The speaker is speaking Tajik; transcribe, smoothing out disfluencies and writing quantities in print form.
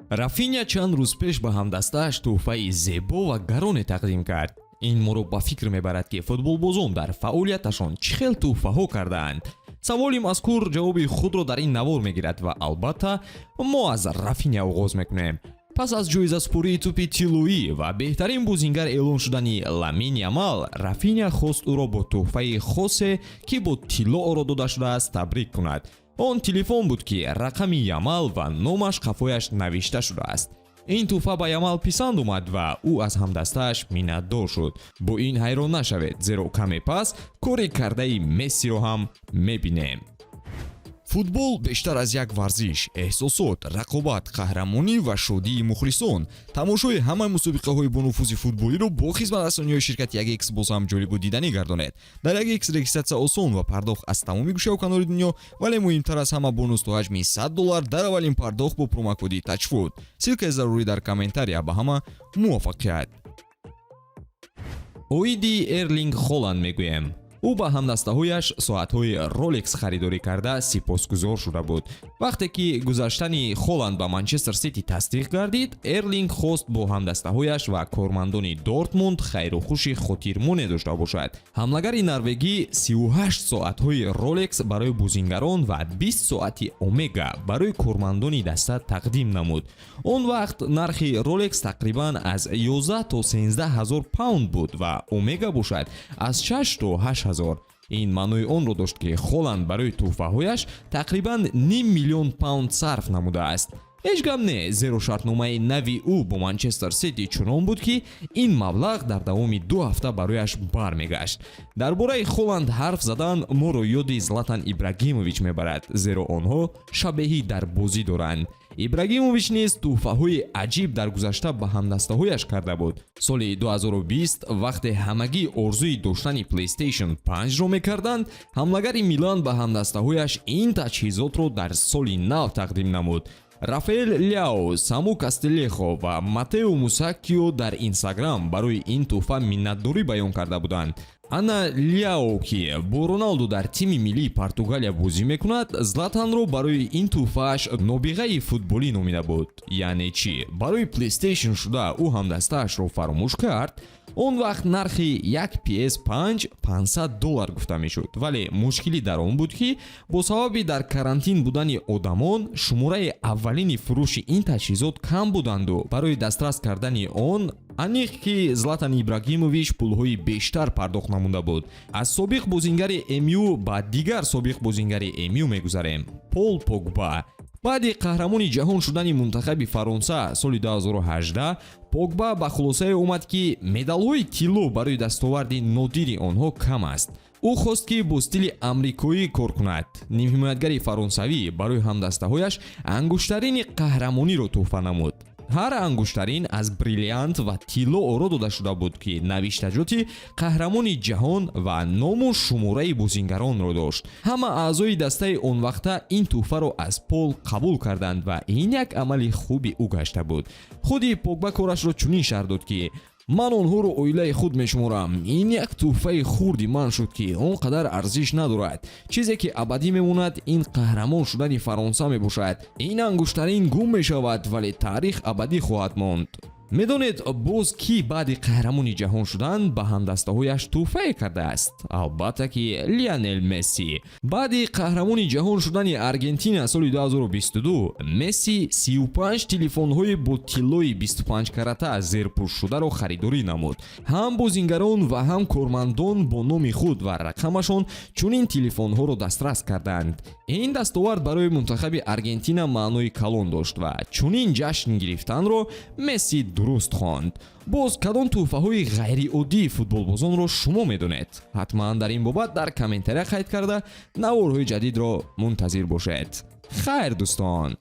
Рафиня чанд рӯз пеш ба ҳамдастааш тӯҳфаи зебо ва гароне тақдим кард. Ин моро ба фикр мебарад, ки футболбозон дар фаъолияташон чӣ хел тӯҳфаҳо кардаанд. Саволи мазкур ҷавоби худро дар ин навор мегирад ва албатта, мо аз Рафиня оғоз мекунем. Пас аз ҷоизасупории тӯпи тиллоӣ ва беҳтарин бозингар эълон шудани Ламин Ямал, Рафиня хост ӯро бо тӯҳфаи хосе, ки бо тилло оро дода шудааст, табрик кунад. Он телефон буд, ки рақами Ямал ва номаш қафояш навишта шудааст. Ин тӯҳфа ба Ямал писанд омад ва ӯ аз ҳамдастааш миннатдор шуд. Бо ин ҳайрон нашавед, зеро каме пас кори кардаи Мессиро ҳам мебинем. Футбол бештар аз як варзиш: эҳсосот, рақобат, қаҳрамонӣ ва шодии мухлисон. Тамошои ҳамаи мусобиқаҳои бонуфузи футболиро бо хизматрасониҳои ширкати 1X боз ҳам ҷолибу диданӣ гардонед. Дар 1X регистратсия осон ва пардохт аз тамоми гӯшаву канори дунё, вале муҳимтар аз ҳама, бонус то ҳаҷми 100 доллар дар аввалин пардохт бо промокоди ТАЧФУТ. Ссылкаи зарурӣ дар комментария. Ба ҳама муваффақият! Оиди Эрлинг Холанд мегӯем. Ӯ ба ҳамдастаҳояш соатҳои Ролекс харидорӣ карда, сипосгузор шуда буд. Вақте ки гузаштани Холанд ба Манчестер Сити тасдиқ гардид, Эрлинг хост бо ҳамдастаҳояш ва кормандони Дортмунд хайру хуши хотирмоне дошта бошад. Ҳамлагари норвегӣ 38 соатҳои Ролекс барои бозингарон ва 20 соати Омега барои кормандони даста тақдим намуд. Он вақт нархи Ролекс тақрибан аз 11 то 13 ҳазор паунд буд ва Омега бошад аз 6 то 8 ҳазор. Ин маънои онро дошт, ки Холанд барои тӯҳфаҳояш тақрибан ним миллион паунд сарф намудааст. Ҳеҷ гап не, зеро шартномаи нави ӯ бо Манчестер Сити чунон буд, ки ин маблағ дар давоми 2 ҳафта барояш бармегашт. Дар бораи Холанд ҳарф задан моро ёди Златан Ибрагимович мебарад, зеро онҳо шабеҳӣ дар бозӣ доранд. Ибрагимович низ тӯҳфаҳои аҷиб дар гузашта ба ҳамдастаҳояш карда буд. Соли 2020, вақте ҳамагӣ орзуи доштани PlayStation 5-ро мекарданд, ҳамлагари Милан ба ҳамдастаҳояш ин таҷҳизотро дар соли нав тақдим намуд. Рафаэл Ляо, Саму Кастелехо ва Матео Мусакио дар Инстаграм барои ин тӯҳфа миннатдорӣ баён карда буданд. Ана Ляо, ки бо Роналду дар тими миллии Португалия бозӣ мекунад, Златанро барои ин тӯҳфааш нобиғаи футболӣ номида буд. Яъне чӣ, барои PlayStation шуда ӯ ҳамдастаашро фаромӯш кард? Он вақт нархи як PS5 500 доллар гуфта мешуд, вале мушкилӣ дар он буд, ки бо сабаби дар карантин будани одамон шумораи аввалини фурӯши ин таҷҳизот кам буданду барои дастрас кардани он аниқ ки Златан Ибрагимович пулҳои бештар пардохт намуда буд. Аз собиқ бозингари МЮ ба дигар собиқ бозингари МЮ мегузарем: Пол Погба. Баъди қаҳрамони ҷаҳон шудани мунтахаби Фаронса соли 2018, Погба ба хулосае омад, ки медалҳои тилло барои дастоварди нодири онҳо кам аст. Ӯ хост, ки бо стили амрикоӣ кор кунад. Нимҳимоятгари фаронсавӣ барои ҳамдастаҳояш ангуштарини қаҳрамониро тӯҳфа намуд. Ҳар ангуштарин аз бриллиант ва тилло оро дода шуда буд, ки навиштаҷоти қаҳрамони ҷаҳон ва ному шумораи бозингаронро дошт. Ҳама аъзои дастаи он вақта ин тӯҳфаро аз Пол қабул карданд ва ин як амали хуби ӯ гашта буд. Худи Погба корашро чунин шарҳ дод, ки ман онҳоро оилаи худ мешуморам. Ин як тӯҳфаи хурди ман шуд, ки он қадар арзиш надорад. Чизе ки абадӣ мемонад, ин қаҳрамон шудани Фаронса мебошад. Ин ангуштарин гум мешавад, вале таърих абадӣ хоҳад монд. Медонед, боз кӣ баъди қаҳрамони ҷаҳон шудан ба ҳамдастаҳояш тӯҳфае кардааст? Албатта ки Лионел Месси. Баъди қаҳрамони ҷаҳон шудани Аргентина соли 2022, Месси 35 телефонҳои бо тиллои 25 карата зерпӯшшударо харидорӣ намуд. Ҳам бозингарон ва ҳам кормандон бо номи худ ва рақамашон чунин телефонҳоро дастрас карданд. Ин дастовард барои мунтахаби Аргентина маънои калон дошт ва чунин ҷашн гирифтанро Месси дуруст хонд. Боз кадом тӯҳфаҳои ғайриоддии футболбозонро шумо медонед? Ҳатман дар ин бобат дар комментария қайд карда, наворҳои ҷадидро мунтазир бошед. Хайр, дӯстон.